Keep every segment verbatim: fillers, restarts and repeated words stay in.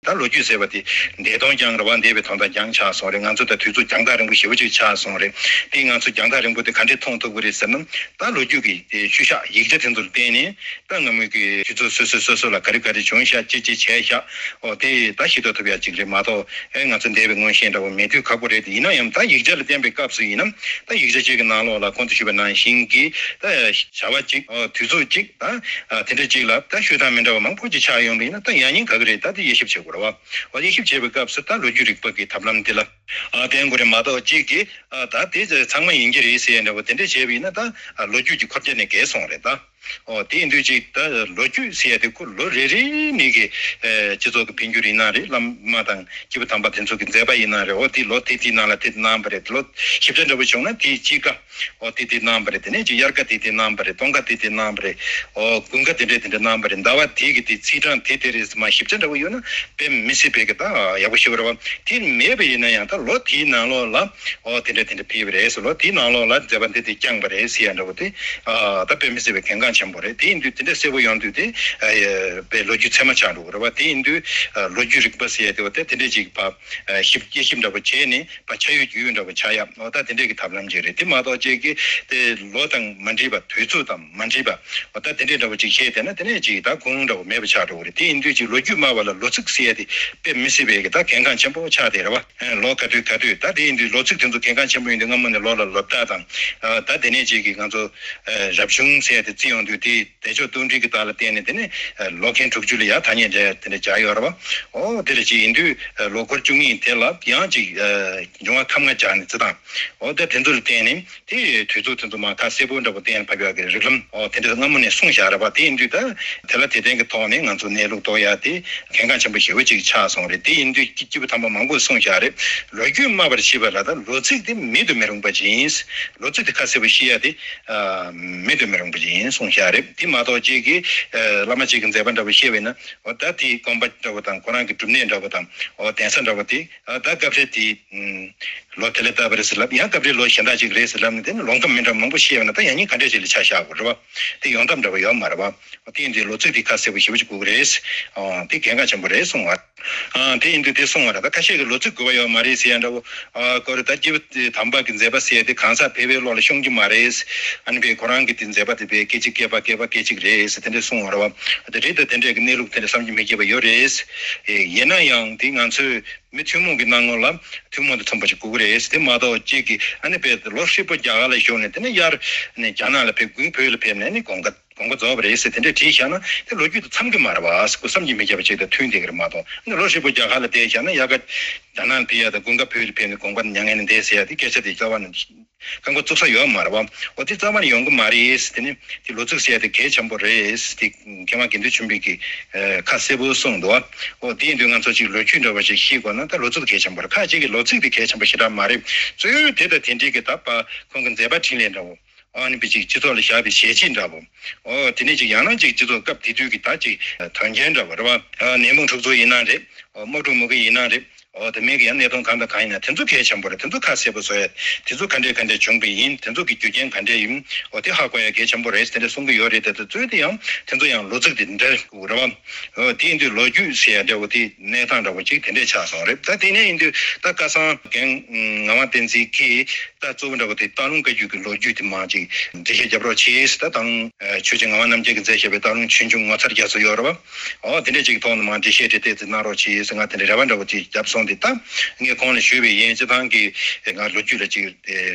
ད་ལོ་རྒྱུས་ཟེར་བ་དེ་འདས་དོན་རྐྱང་རེད་བ། འདས་པའི་དོན་དག་རྐྱང་ཆགས་སོང་རེད། ང་ཚོ་ད་དུས་ཚོད་རྒྱང་ཐག་རིང་པོ་ཞེ་པོ་ཅིག་ཆགས་སོང་རེད། དེ་ང་ཚོ་རྒྱང་ཐག་རིང་པོ་དེ་ག་འདྲས་མཐོང་ཐུབ་ཀྱི་རེད་ཟེར་ན། ད་ལོ་རྒྱུས་ཀྱི་དེ་ཤུལ་བཞག་ཡིག་ཆ་དེ་ཚོ་ལ་བརྟེན་ནས། ད་སྔ་མོའི་གི་དུས་ཚོད་སོ་སོ་སོ་སོ་ལ་ག་རེ་ག་རེ་བྱུང་ཤག་ཅི་ཅི་བྱས་ཤག་འོ་དེ་ད་ཤེས་རྟོགས་ཐུབ་ཡ་ཅིག་རེད་མ་གཏོགས། ཨེ་ང་ཚོ་འདས་པའི་མངོན་ཤེས་འདྲ་བོ་མེད་དུས་ཁག་པོ་རེད་དེ། ཡིན་ན་ཡང་ད་ཡིག་ཆ་ལ་བརྟེན་པའི་སྐབས་སུ་ཡིན་ན། ད་ཡིག་ཆ་གཅིག་གི་ནང་ལོགས་ལ་གོང་དུ་ཞུས་པ་ནང་བཞིན་གྱི་ད་བྱ་བ་གཅིག་འོ་དུས་ཚོད་གཅིག་ད་དེ་འདྲ་གཅིག་ལ་ད་ཤུལ་དང་མི་འདྲ་བ་མང་པོ་ཅིག་ཆགས་ཡོང་བ་ཡིན་ན། ད་ཡང་སྙིང་ག་གི་རེད། ད་དེ་དབྱེ་ཞིབ་བྱེད་དགོས་རེད་བ། འོ་དབྱེ་ཞིབ་བྱེད་པའི་སྐབས་སུ་ད་ལོ་རྒྱུས་རིག་པ་གི་ཐབས་ལམ་དེ་ལ་ཨ་བརྟེན་དགོས་རེད་མ་གཏོགས། གཅིག་གིས་ཨ་ད་དེ་ཚང་མ་ཡིན་གྱི་རེད་ཟེར་ཡ་འདྲ་བོ་དེ་འདྲ་བྱས་པ་ཡིན་ན། ད་ལོ་རྒྱུས་ཀྱི་འཁོར་རྒྱ་ནས་བརྒལ་སོང་རེད་ད། ཨོ་དེ་ཡིན་དུས་ཅིག་ད་ལོ་རྒྱུས་ཟེར་ཡ་དེ་ཁོ་ལོ་རེ་རེ་ནས་ཀྱི་ཨེ་སྤྱི་ཚོགས་ཀྱི་འཕེལ་འགྱུར་ཡིན་ན་རེད། བླ་མ་དང་སྐྱེས་བུ་དམ་པ་དེ་ཚོ་གི་མཛད་པ་ཡིན་ན་རེད། ཨོ་དེ་ལོ་དེ་དེའི་ནང་ལ་དེ་དེ་གནང་བ་རེད། ལོ་ཞིབ་ཆ་འདྲ་བོ་བྱུང་ན་དེའི་དཔྱིད་ཀ་ཨོ་དེ་དེ་གནང་བ་རེད། དེ་ནས་ཅིག་དབྱར་ཀ་དེ་དེ་གནང་བ་རེད། སྟོན་ཀ་དེ་དེ་གནང་བ་རེད། ཨོ་དགུན་ཀ་དེ་འདྲས་དེ་འདྲས་གནང་བ་རེད། ཟླ་བ་དེ་གི་དེ་ཚེས་གྲངས་དེ་དེ་རེད་ཟེར་མ་ཞིབ་ཆ་འདྲ་བོ་ཡོད་ན་དཔེ་མི་སྲིད་པའི་གི་ད་ཡག་པོ་ཞེ་པོ་རེད་བ། དེ་མེད་པ་ཡིན་ན་ཡང་ད་ལོ་དེའི་ནང་ལོགས་ལ་ཨོ་དེ་འདྲས་དེ་འདྲས་ཕེབས་པ་རེད་ཟེར། ལོ་དེའི་ནང་ལོགས་ལ་མཛད་པ་འདི་དེ་བསྐྱངས་པ་རེད་ཟེར་ཡ་འདྲ་བོ་དེ་ཨ་ད་དཔེ་མི་སྲིད་པའི་གལ་འགངས་ཆེན་པོ་རེད། དེ་ཡིན་དུས་དེ་འདྲས་གསལ་པོ་ཡོང་དུས་དེ་ཨ་ཡ་དཔེ་ལོ་རྒྱུས་ཚད་མ་ཆགས་འགྲོ་གི་རེད་བ། དེ་ཡིན་དུས་ཨ་ལོ་རྒྱུས་རིག་པ་ཟེར་ཡ་དེ་བ་དེ་དེ་འདྲས་ཅིག་ཕ་ཨ་ཞིབ་དབྱེ་ཞིབ་འདྲ་བོ་བྱས་ནས་ཕ་ཆ་ཡོད་རྒྱུས་ཡོད་འདྲ་བོ་ཆགས་ཡ། འོ་ད་དེ་འདྲས་ཀྱི་ཐབས་ལམ་ཅིག་རེད། དེ་མ་གཏོགས་ཅིག་གི་དེ་ལོ་དང་མ་འདྲེས་པ་དུས་ཚོད་དང་མ་འདྲེས་པ་འོ་ད་དེ་འདྲས་འདྲ་བོ་ཅིག་བཤད་བསྡད་ན་དེ་ནས་ཅིག་ད་ཁུངས་ལུང་འདྲ་བོ་མེད་པ་ཆགས་འགྲོ་གི་རེད། དེ་ཡིན་དུས་ཅིག་ལོ་རྒྱུས་སྨྲ་བ་ལ་ལོ་ཚིགས་ཟེར་ཡ་དེ་དཔེ་མི་སྲིད་པའི་གི་ད་གལ་འགངས་ཆེན་པོ་ཆགས་བསྡད་རེད་བ། ལོ་ག་དུས་ག་དུས་ད་དེ་ཡིན་དུས་ལོ་ཚིགས་དེ་ཚོ་གལ་འགངས་ཆེན་པོ་ཡིན་དུས་སྔ་མོ་ནས་ལོ་ལ་ལོ་རྟགས་དང་ད་དེ་ནས་ཅིག་གི་ང་ཚོ་རབ་བྱུང་ཟེར་ཡ་དེ་བརྩི་ཡོང་དུས་དེ། བདེ་མཆོག་ལྟོ་འགྲིག་གི་རྟགས་ལ་བརྟེན་ནས་དེ་ནས་ལོ་ཁལ་དྲུག་ཅུ་ལ་ཡ་ཐ་སྙད་འདྲ་དེ་འདྲ་སྦྱར་ཡོད་རེད་བ། ཨོ་དེ་འདྲ་ཅིག་ཡིན་དུས་ལོ་འཁོར་བཅུ་གཉིས་དེ་ལ་ཡང་ཅིག་འབྱུང་བ་ཁམས་ལྔ་སྦྱར་ནས་བརྩི་དང་། ཨོ་ད་དེ་ཚོ་ལ་བརྟེན་ནས་དེ་དུས་ཚོད་དེ་ཚོ་མ་ཁ་གསལ་པོ་འདྲ་པོ་གཏན་ལ་ཕབ་ཡག་གི་རིགས་ལམ་ཨོ་དེ་འདྲ་སྔ་མོ་ནས་གསུངས་བཞག་རེད་བ། དེ་ཡིན་དུས་ད་དེ་ལ་དེ་ལྡན་གྱི་ཐོག་ནས་ང་ཚོ་གནས་ལུགས་རྟོགས་ཡག་དེ་གལ་འགངས་ཆེན་པོ་ཞེ་པོ་ཅིག་ཆགས་སོང་རེད། དེ་ཡིན་དུས་སྐྱེས་བུ་དམ་པ་མང་པོས་གསུངས་བཞག་རེད། ལོ་རྒྱུས་སྨྲ་བར་བྱེད་པ་ལ་ད་ལོ་ཚིགས་དེ་མེད་དུ་མི་རུང་པ་ཅིག་ཡིན། ལོ་ཚིགས་དེ་ཁ་གསལ་པོ་ཤེས་ཡ་དེ། མེད་དུ་མི་རུང་པ་ཅིག་ཡིན་གསུངས་བཞག་རེད། དེ་མ་གཏོགས་གཅིག་གིས་བླ་མ་གཅིག་གི་མཛད་པ་འདྲ་པོ་བཤད་པས་ན་འོ་ད་དེའི་དགོངས་པ་འདྲ་པོ་དང་ཁོ་རང་གི་སྒྲུབ་གནས་འདྲ་པོ་དང་འོ་གདན་ས་འདྲ་པོ་དེ་ད་སྐབས་རེ་དེ་ལོ་དེ་ལས་བཏབ་པ་རེད་ཟེར་ལབ། ཡང་སྐབས་རེ་ལོ་གཞན་དག་ཅིག་རེད་ཟེར་ལབ་ནས་དེ་ནི་ལོ་ཁམས་མི་འདྲ་མང་པོ་བཤད་པས་ན་ད་ཡང་སྙིང་ག་འདྲས་ཅིག་ལ་ཆ་བཞག་དགོས་རེད་བ། དེ་ཡོང་ཐབས་འདྲ་པོ་ཡོད་མ་རེད་བ། དེ་ཡིན་དུས་ལོ་ཚིགས་དེ་ཁ་གསལ་པོ་ཞེ་པོ་ཅིག་དགོས་ཀྱི་རེད། དེ་གལ་འགངས་ཆེན་པོ་རེད་གསུངས་པ། ཨ་དེ་ཡིན་དུས་དེ་གསུང་བ་རེད། ད་ཁ་ཤས་ཀྱིས་ལོ་ཚིགས་དགོས་པ་ཡོད་མ་རེད་ཟེར་ཡ་འདྲ་བོ། ཨ་ཁོ་རེ་ད་སྐྱེས་བུ་དམ་པ་གི་མཛད་པ་ཟེར་ཡ་དེ་གང་ཟག་ཕལ་པའི་བློ་ལ་ཤོང་གི་མ་རེད། ཨ་ནི་པས་ཁོ་རང་གི་དེ་མཛད་པ་དེ་པས་སྐད་ཅིག་སྐྱེས་པ་སྐྱེས་པ་སྐད་ཅིག་རེད་ཟེར་དེ་འདྲས་གསུང་བ་རེད་བ། དེ་རེད། ད་དེ་འདྲས་ཀྱི་གནས་ལུགས་དེ་འདྲས་བསམ་གྱིས་མི་ཁྱབ་པ་ཡོད་རེད། ཨེ་ཡིན་ན་ཡང་དེ་ང་ཚོས་མི་ཐུན་མོང་གི་སྣང་ངོ་ལ་ཐུན་མོང་དུ་མཚོན་པ་ཞིག་དགོས་ཀྱི་རེད། དེ་མ་གཏོགས་གཅིག་གིས་ཨ་ནི་པས་ལོ་ཧྲིལ་པོ་རྒྱ་གར་ལ་བཞུགས་ནས་དེ་ནས་དབྱར་ནས་རྒྱ་ནག་ལ་ཕེབས། དགུན་བོད་ལ་ཕེབས་ནས་ནི་དགུན་ཁ། དགོངས་པ་རྫོགས་པ་རེད་ཟེར་དེ་འདྲས་བྲིས་བཞག་ན་དེ་ལོ་རྒྱུས་དང་འཚམ་གྱི་མ་རེད་བ། ཁོ་བསམ་གྱིས་མི་ཁྱབ་པ་ཅིག་དང་མཐུན་བསྡད་ཀྱི་རེད་མ་གཏོགས། ཨ་ནི་ལོ་ཧྲིལ་པོ་རྒྱ་གར་ལ་བསྡད་བཞག་ན་དབྱར་ཁ་རྒྱ་ནག་ལ་ཕེབས་ཡ་དང་དགུན་ཁ་བོད་ལ་ཕེབས་ནས་དགོངས་པ་མྱ་ངན་ལས་འདས་ཟེར་ཡ་དེ་སྐད་ཆ་དེ་རྩ་བ་ནས་རྐང་པ་བཙུགས་ས་ཡོད་མ་རེད་བ། འོ་དེ་རྩ་བ་ནས་ཡོང་གི་མ་རེད་ཟེར། དེ་ནི་དེ་ལོ་ཚིགས་ཟེར་ཡ་དེ་གལ་ཆེན་པོ་རེད་ཟེར་དེ་མཁས་དབང་དགེ་འདུན་ཆོས་འཕེལ་གྱིས་ཁ་གསལ་པོ་གསུངས་འདུག་བ། འོ་དེ་ཡིན་དུས་ང་ཚོ་ཅིག་ལོ་རྒྱུས་འདྲ་བ་ཞིག་ཤེས་དགོས་ན་ད་ལོ་ཚིགས་དེ་གལ་ཆེན་པོ་རེད། ཁ་ཅིག་གིས་ལོ་ཚིགས་དེ་གལ་ཆེན་པོ་ཞེ་དྲག་མ་རེད། གཙོ་བོ་དེ་དང་དེ་འདྲའི་གི་ད་པ་ཁོང་གི་མཛད་པ་འཕྲིན་ལས་འདྲ་བོ། ཨ་ནི་པའི་ཅིག་སྤྱི་ཚོགས་ལ་བཞག་པའི་ཞལ་ཆད་འདྲ་བོ། ཨོ་དེ་ནས་ཅིག་ཡང་ན་ཅིག་སྤྱི་ཚོགས་སྐབས་དེ་དུས་ཀྱི་ད་ཅིག་དོན་རྐྱེན་འདྲ་བོ་རེད་བ། ཨ་ནད་མུག་འཁྲུག་རྩོད་ཡིན་ན་རེད། ཨོ་དམག་འཁྲུག་མུ་གེ་ཡིན་ན་རེད། ཨོ་དེ་མིན་གྱི་ཡང་གནད་དོན་གང་དང་གང་ཡིན་ན་དེ་ཚོ་གལ་ཆེན་པོ་རེད། དེ་ཚོ་ཁ་གསལ་པོ་བཟོ་ཡ། དེ་ཚོ་ག་འདྲས་ག་འདྲས་བྱུང་བ་ཡིན། དེ་ཚོ་གི་རྒྱུ་རྐྱེན་ག་འདྲས་ཡིན། ཨོ་དེ་ཧ་གོ་ཡ་གལ་ཆེན་པོ་རེད་ཟེར་དེ་འདྲས་གསུང་གི་ཡོད་རེད། དེ་ཚོ་གཙོས་དེ་ཡང་དེ་ཚོ་ཡང་ལོ་ཚིགས་དེ་འདྲ་དགོས་རེད་བ། ཨོ་དེ་ཡིན་དུས་ལོ་རྒྱུས་ཟེར་ཡ་འདྲ་བོ་དེ་གནས་སྟངས་འདྲ་བོ་ཅིག་དེ་འདྲས་ཆགས་སོང་རེད། ད་དེ་ནས་ཡིན་དུས་ད་ཁ་སང་རྒན་ངག་དབང་བསྟན་འཛིན་གྱིས། ད་གཙོ་བོ་འདྲ་བོ་དེ་སྟག་ལུང་བཀའ་བརྒྱུད་ཀྱི་ལོ་རྒྱུས་དེ་མང་ཅིག་འགྲེལ་བཤད་རྒྱབ་རོགས་གྱིས། ད་སྟག་ལུང་ཆོས་རྗེ་ངག་དབང་རྣམ་རྒྱལ་གྱིས་མཛད་བཞག་པའི་སྟག་ལུང་ཆོས་འབྱུང་ངོ་མཚར་རྒྱ་མཚོ་ཡོད་རེད་བ། ཨོ་དེ་འདྲས་ཅིག་ཐོག་ནས་མང་འགྲེལ་བཤད་དེ་ཏོག་ཙམ་གནང་རོགས་གྱིས་ཟེར་ང་དེ་འདྲས་རེ་བ་འདྲ་བོ་ཅིག་བརྒྱབ་སོང་། དེ་ད་ངས་གོང་ལ་ཞུས་པའི་ཡན་སྤྱི་བཏང་གི་ང་ལོ་རྒྱུས་ལ་ཅིག་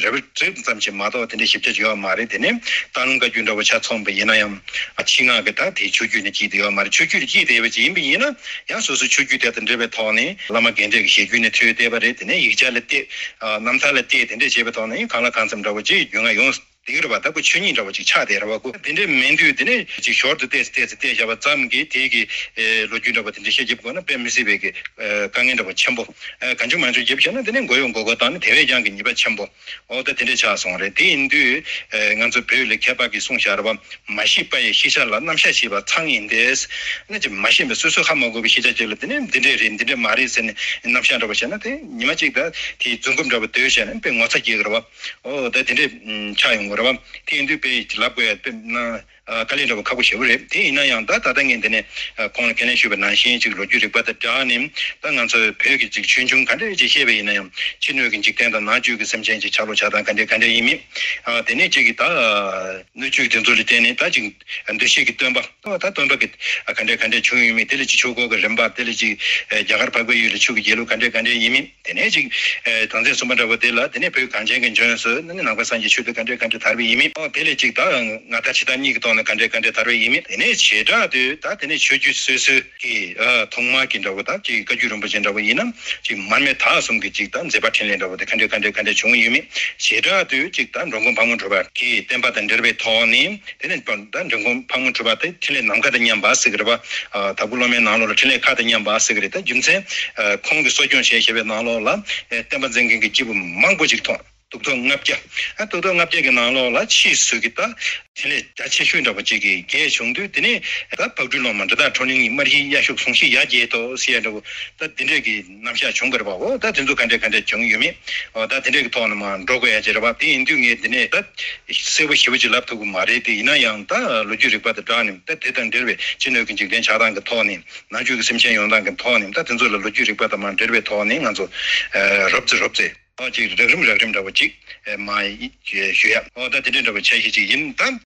རེ་བ་རེ་ཙམ་ཅིག་མ་གཏོགས་དེ་འདྲས་ཞིབ་ཆ་ཅིག་ཡོད་མ་རེད། དེ་ནས་སྟག་ལུང་བཀའ་བརྒྱུད་འདྲ་བོ་ཆ་མཚོན་པ་ཡིན་ན་ཡང་ཕྱི་ནང་གི་ད་དེ་ཆོས་བརྒྱུད་ནས་སྐྱེས་བསྡད་ཡོད་མ་རེད། ཆོས་བརྒྱུད་ནས་སྐྱེས་བསྡད་པ་ཅིག་ཡིན་པ་ཡིན་ན་ཡང་སོ་སོའི་ཆོས་བརྒྱུད་དེ་དང་འབྲེལ་བའི་ཐོག་ནས་བླ་མ་རྒན་གྲས་ཀྱི་ཞལ་རྒྱུན་ནས་ཐོས་བསྡད་པ་རེད། དེ་ནས་ཡིག་ཆ་ལ་བལྟས། རྣམ་ཐར་ལ་བལྟས། དེ་འདྲས་བྱས་པའི་ཐོག་ནས་གང་ལ་གང་འཚམ་འདྲ་བོ་ཅིག་རྒྱུས་མངའ་ཡོང་བསྡད་ཀྱི་རེད་བ། ད་ཁོ་ཆོས་ཉིད་འདྲ་བོ་ཅིག་ཆགས་བསྡད་རེད་བ། ཁོ་དེ་འདྲས་མིན་དུས་དེ་ནས་ཅིག་ཞོར་དུ་བལྟས་བལྟས་བལྟས་བཞག་པ་ཙམ་གྱིས་དེ་གི་ལོ་རྒྱུས་འདྲ་བོ་དེ་འགྲེལ་བཤད་རྒྱབ་དགོས་ན་དཔེ་མི་སྲིད་པའི་གི་དཀའ་ངལ་འདྲ་བོ་ཆེན་པོ། གང་བྱུང་མང་བྱུང་རྒྱབ་བཞག་ན་དེ་ནས་མགོ་གཡོག་མགོ་སྐོར་བཏང་ནས་དེ་བས་ཀྱང་གི་ཉེས་པ་ཆེན་པོ། ཨོ་ད་དེ་འདྲས་ཆགས་སོང་རེད། དེ་ཡིན་དུས་ང་ཚོ་བོད་ལ་མཁས་པ་གིས་གསུངས་བཞག་རེད་བ། མ་ཤེས་པ་ཡི་ཤེས་བྱ་ལ་རྣམ་གཞག་བྱེད་པ་མཚང་ཡིན་ཏེ། ནི་ཅིག་མ་ཤེས་པའི་སོ་སོས་ཧ་མ་གོ་བའི་ཤེས་བྱ་ཅིག་ལ་དེ་ནས་འདི་འདྲས་རེད་འདི་འདྲས་མ་རེད་ཟེར་ནས་རྣམ་གཞག་འདྲ་བོ་བྱས་ན་དེ་ཉི་མ་གཅིག་ད་དེའི་རྫུན་རྐུབ་འདྲ་བོ་བརྡོལ་བྱས་ནས་དཔེ་ངོ་ཚ་སྐྱེ་གི་རེད་བ། ཨོ་ད་དེ་འདྲས་ཆགས་ཡོང་གི་རེད་བ། དེ་ཡིན་དུས་དཔེ་ལབ་དགོས་ཡ་དཔེ་ན། དཀའ་ལས་འདྲ་བོ་ཁག་པོ་ཞེ་པོ་རེད། དེ་ཡིན་ན་ཡང་ད་ད་ལྟ་ངས་འདི་ནས་ཁོང་ལ་ཁས་ལེན་ཞུས་པ་ནང་བཞིན་ཅིག་ལོ་རྒྱུས་རིག་པ་དང་སྦྲགས་ནས་ད་ང་ཚོའི་བོད་ཀྱི་ཅིག་ཆོས་འབྱུང་ག་འདྲ་ཅིག་བཤད་པ་ཡིན་ན་ཡང་ཕྱི་སྣོད་ཀྱི་འཇིག་རྟེན་དང་ནང་བཅུད་ཀྱི་སེམས་ཅན་ཅིག་ཆགས་ལོ་ཆགས་སྟངས་ག་འདྲ་ག་འདྲ་ཡིན་མིན། དེ་ནས་ཅིག་གི་ད་སྣོད་བཅུད་དེ་ཚོ་ལ་བརྟེན་ནས་ད་ཅིག་འདུ་ཤེས་ཀྱི་སྟོན་པ། ད་སྟོན་པ་གི་ག་འདྲ་ག་འདྲ་བྱུང་ཡོད་མེད། དེ་ལ་ཅིག་ཆོས་འཁོར་གྱི་རིམ་པ། དེ་ལ་ཅིག་རྒྱ་གར་འཕགས་པའི་ཡུལ་ལ་ཆོས་ཀྱི་རྒྱལ་ལུགས་ག་འདྲ་ག་འདྲ་ཡིན་མིན། དེ་ནས་ཅིག་དོན་ཚན་གསུམ་པ་འདྲ་བོ་དེ་ལ་དེ་ནས་བོད་གངས་ཅན་གྱི་ལྗོངས་སུ་ནི་ནང་པ་སངས་རྒྱས་ཆོས་སྡེ་ག་འདྲ་ག་འདྲ་དར་བ་ཡིན་མིན། དེ་ལས་ཅིག་ད་ང་ད་ཇི་ལྟར་གཉིས་ཀྱི་ཐོག་ནས་ག་འདྲ་ག་འདྲ་དར་བ་ཡིན་མིན། དེ་ནས་བྱེ་བྲག་ཏུ་ད་དེ་ནས་ཆོས་བརྒྱུད་སོ་སོའི་གི་ཐོག་མ་གི་འདྲ་བོ་ད་ཅིག་བཀའ་བརྒྱུད་རིན་པོ་ཆེ་འདྲ་བོ་ཡིན་ན་ཅིག་མར་མེ་དག་གསུམ་གྱི་ཅིག་ད་མཛད་པ་འཕྲིན་ལས་འདྲ་བོ་དེ་ག་འདྲ་ག་འདྲ་ག་འདྲ་བྱུང་ཡོད་མིན། བྱེ་བྲག་ཏུ་ཅིག་ད་འགྲོ་མགོན་ཕག་མོ་གྲུ་པ་གི་བསྟན་པ་དང་འབྲེལ་བའི་ཐོག་ནས། དེ་ནས་ད་འགྲོ་མགོན་ཕག་མོ་གྲུ་པ་དེ་འཕྲིན་ལས་ནམ་མཁའ་དང་མཉམ་པ་ཟེར་གི་རེད་པ། དྭགས་པོ་སློབ་མའི་ནང་ལོགས་ལ་འཕྲིན་ལས་མཁའ་དང་མཉམ་པ་ཟེར་གི་རེད། ད་རྒྱུ་མཚན་ཁོང་གིས་གསོ་སྐྱོང་བྱས་བྱས་པའི་ནང་ལོགས་ལ་བསྟན་པ་འཛིན་མཁན་གྱི་སྐྱེས་བུ་མང་པོ་ཅིག་མཐོང་། གདུགས་ཐོག་ལྔ་བརྒྱ། ཨ་གདུགས་ཐོག་ལྔ་བརྒྱ་གི་ནང་ལོགས་ལ་ཕྱིས་སུ་གི་ད་འཕྲིན་ལས་རྒྱ་ཆེ་ཤོས་འདྲ་པོ་ཅིག་གི་རྒྱས་བྱུང་དུས། དེ་ནས་ད་ཕག་གྲུའི་སློབ་མ་འབྲི་དྭགས་ཁྲོ་གླིང་གི་སྨྲ་ཤེས་གཡའ་ཤུག་ཟུང་ཤེས་ཡར་རྒྱས་ཏོ་ཟེར་ཡ་འདྲ་བོ་ད་འདི་འདྲས་ཀྱི་རྣམ་གཞག་བྱུང་བ་རེད་པ། འོ་ད་དེ་ཚོ་ག་འདྲས་ག་འདྲས་བྱུང་ཡོད་མེད། འོ་ད་དེ་འདྲས་ཀྱི་ཐོག་ནས་མར་འགྲོ་དགོས་ཡ་ཅིག་རེད་པ། དེ་ཡིན་དུས་ངས་འདི་ནས་ད་གསལ་པོ་ཞེ་པོ་ཅིག་ལབ་ཐུབ་ཀྱི་མ་རེད། དེ་ཡིན་ན་ཡང་ད་ལོ་རྒྱུས་རིག་པ་དང་སྦྲགས་ནས་ད་དེ་དང་འབྲེལ་བའི་ཕྱི་སྣོད་ཀྱི་འཇིག་རྟེན་ཆགས་སྟངས་ཀྱི་ཐོག་ནས་ནང་བཅུད་ཀྱི་སེམས་ཅན་ཡོང་སྟངས་ཀྱི་ཐོག་ནས་ད་དེ་ཚོ་ལ་ལོ་རྒྱུས་རིག་པ་དང་མར་འབྲེལ་བའི་ཐོག་ནས་ང་ཚོ་རོབ་ཙམ་རོབ་ཙམ་ཨ་ཅིག་རགས་རིམ་རགས་རིམ་འདྲ་བོ་ཅིག་མ་ཞུ་ཡ། འོ་ད་དེ་འདྲས་འདྲ་བོ་འཆར་གཞི་ཅིག་ཡིན། ད་